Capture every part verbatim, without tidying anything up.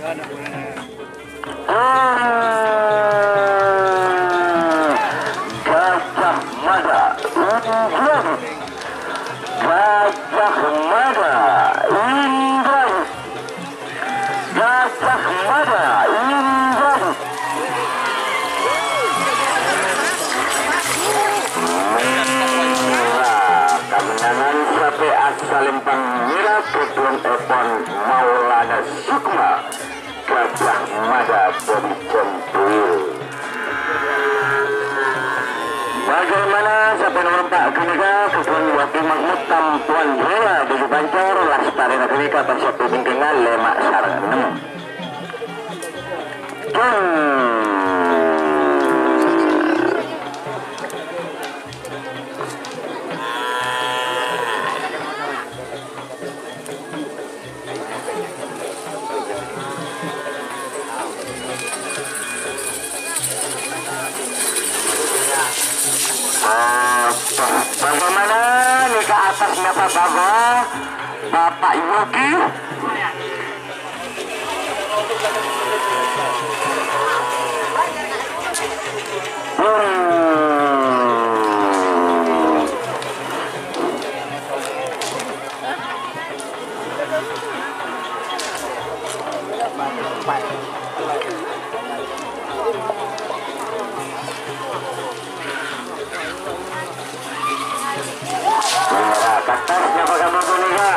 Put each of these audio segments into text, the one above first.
Gajah Mada, Indrajit. Gajah Mada, Indrajit. Gajah Mada, Indrajit. Mèra, kamenangan sapè asalèmpang mèra, bhâdhuwânèpon Maulana Sukma. Gajah Mada dhâri Jambul. Bagaimana sapè nomor empat ghânèka, Kepala Wakil Mahmud Tampuan Jaya dhâri Pancor, lastarèna ghânèka pas sapè bingkèngan lèma' sareng ennem. Tung. Bagaimana nèka atas napa Bapak? Bapak Yogi? Hmm. Nah, kertas napa kamu punya?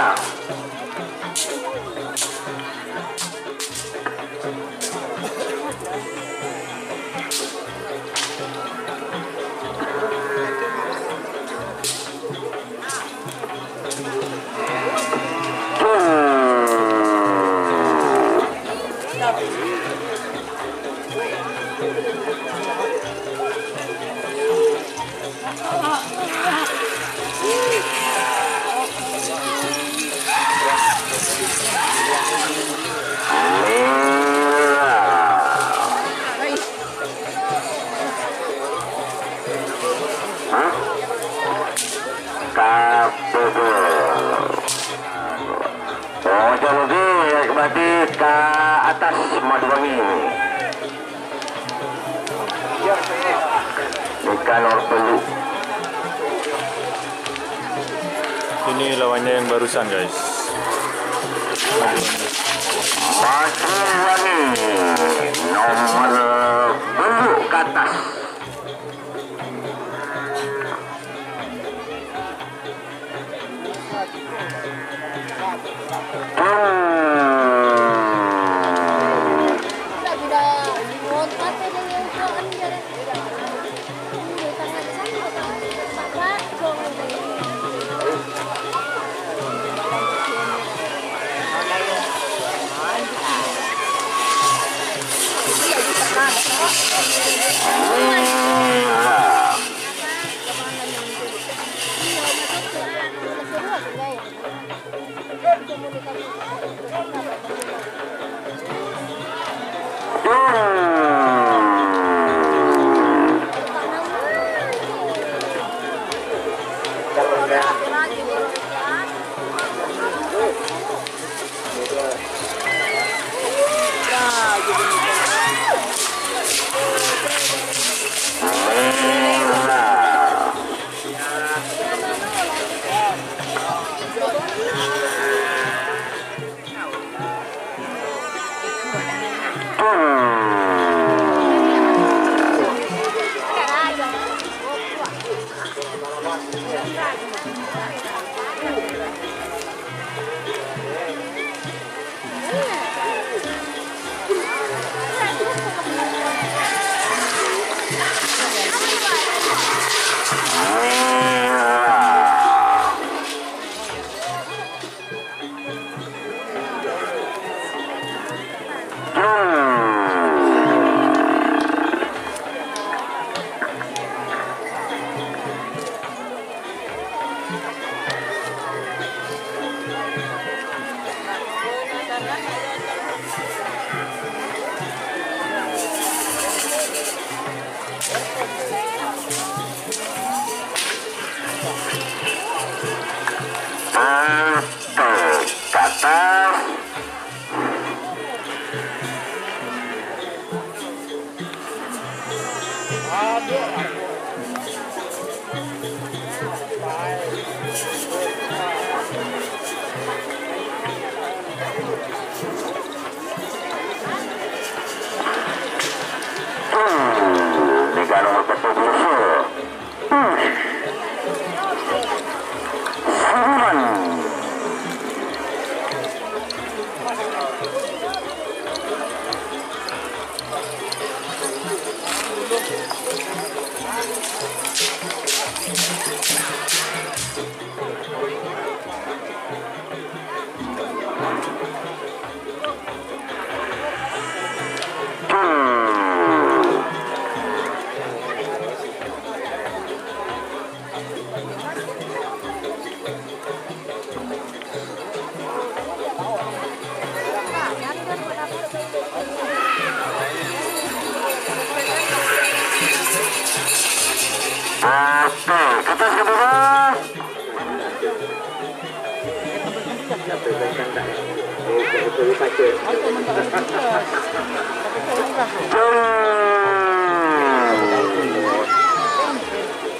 Hah? Kabubur. Oh, jâ' loghi, berarti ka atas Madhuwangi. Nikanor Belu. Ini lawannya yang barusan, guys. Madhuwangi nomor Belu ke atas. Aduh, kata.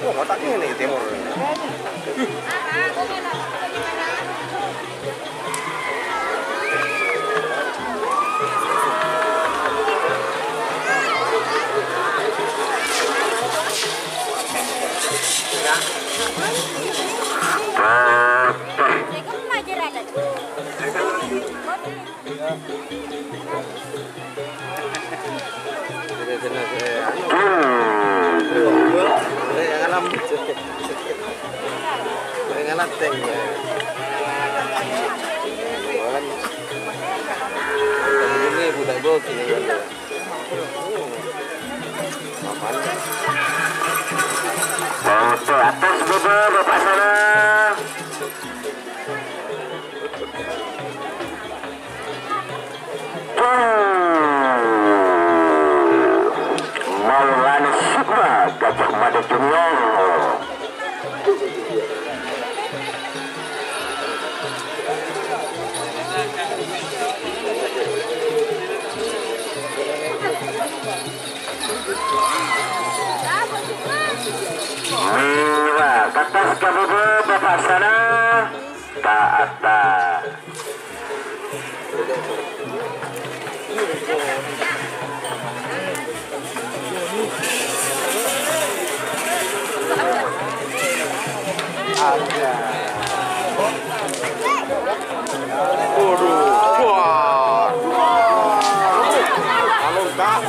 Wah, kotak ini timur. Ini budak gol sini. Oke, atas bebe, Bapak sana. Maulana Sukma, Gajah Mada Junior. Mira, ka attas ka bebe, Bapak sana. Ka attas. Waduh, wah. Alur, Kak.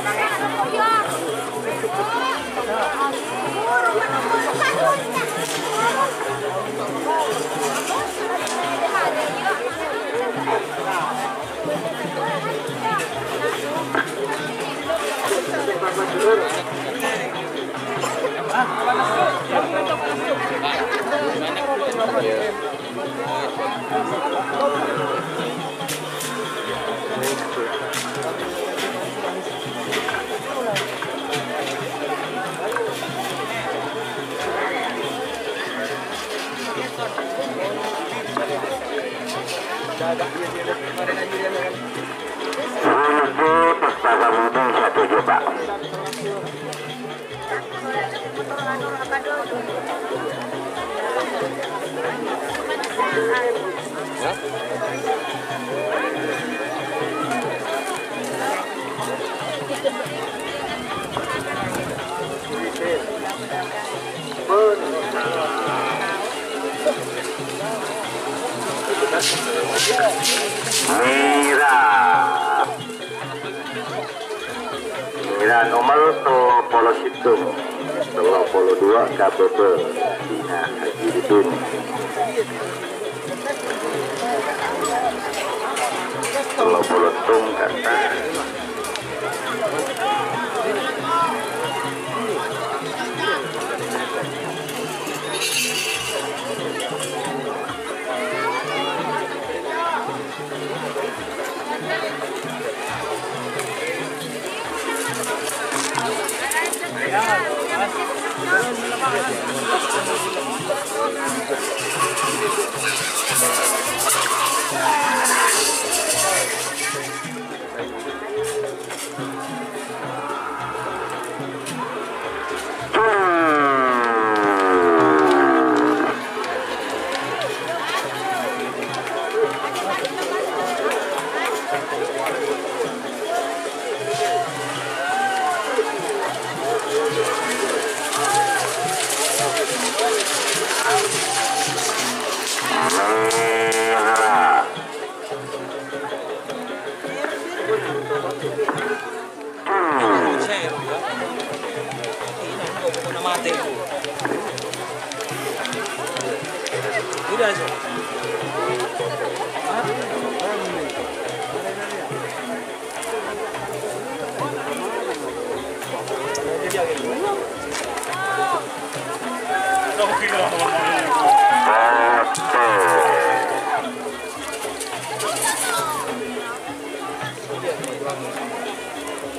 Polisi Pesta Pamudi satu juta. Mira. Mira nomer tello polo sèttong, tello polo duwâ' ka bâbâ, Dina Haji Ridin. Tello polo sèttong kata.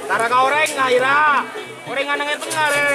Tara ka orèng, akhirra. Orèng nganèngè tengnga, rè.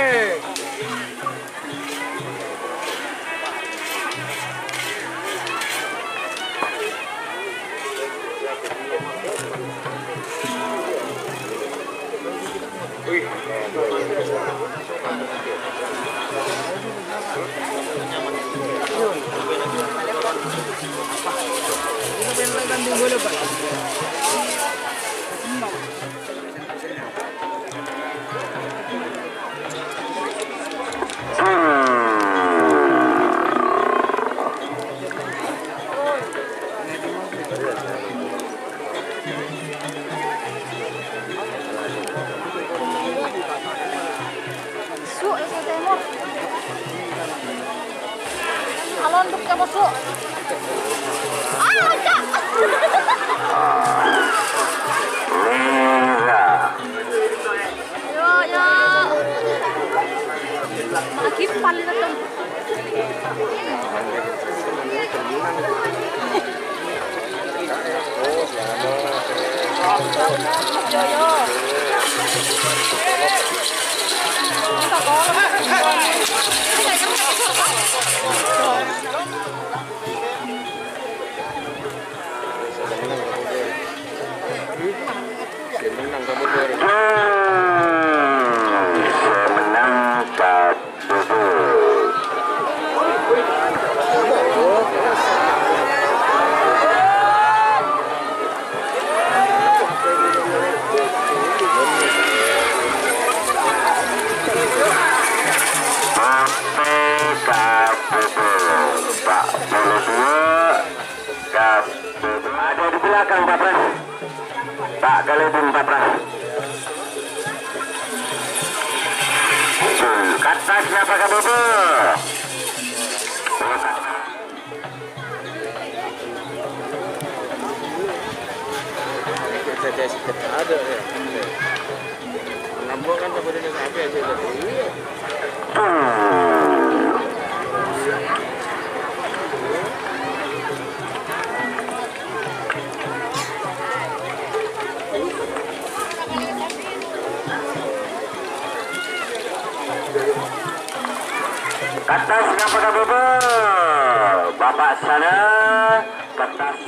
Su', ya, saya tengok. Alon, duk, ya, su'. Ah, ada. Yo, yo. Lagi paling datang. Ada di belakang, Pak Pras. Pak Galibin, Pak Pras. Ke atas, napa ka bawah? Ada, ya. Nabung kan kemudian sampai aja. Iya. Ke atas, napa ka bawah? Bapak sana, ke atas.